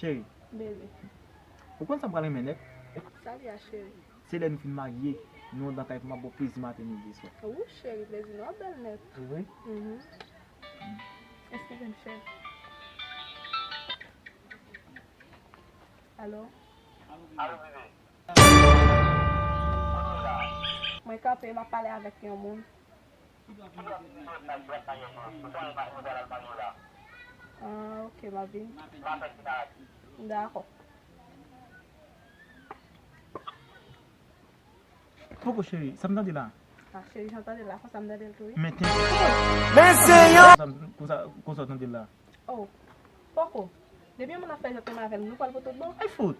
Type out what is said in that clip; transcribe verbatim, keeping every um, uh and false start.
Cheri, bebe, ou konn sa m pral renmen nèt? Sa l ye a, cheri? Se lè nou fin marye, nou anndan kay pou m ap ba w plezi maten, midi, swa. Wi, cheri, plezi nou ap bèl nèt. Ou vre? Mhm. Eskize m, cheri. Alo? Alo, bebe. Mwen kanpe, m ap pale avèk yon moun. Ah, ok, m ap vin. Dakò. Poko, cheri, sa m tande la? Ah, cheri, jan w tande la, konsa m tande l tou, wi. Men ten. Men se yon. Konsa, konsa, konsa w tande l la. Oh, poko. Depi yon moun ap fè jantleman avè l, nou pral pou tout bon. Ay fout.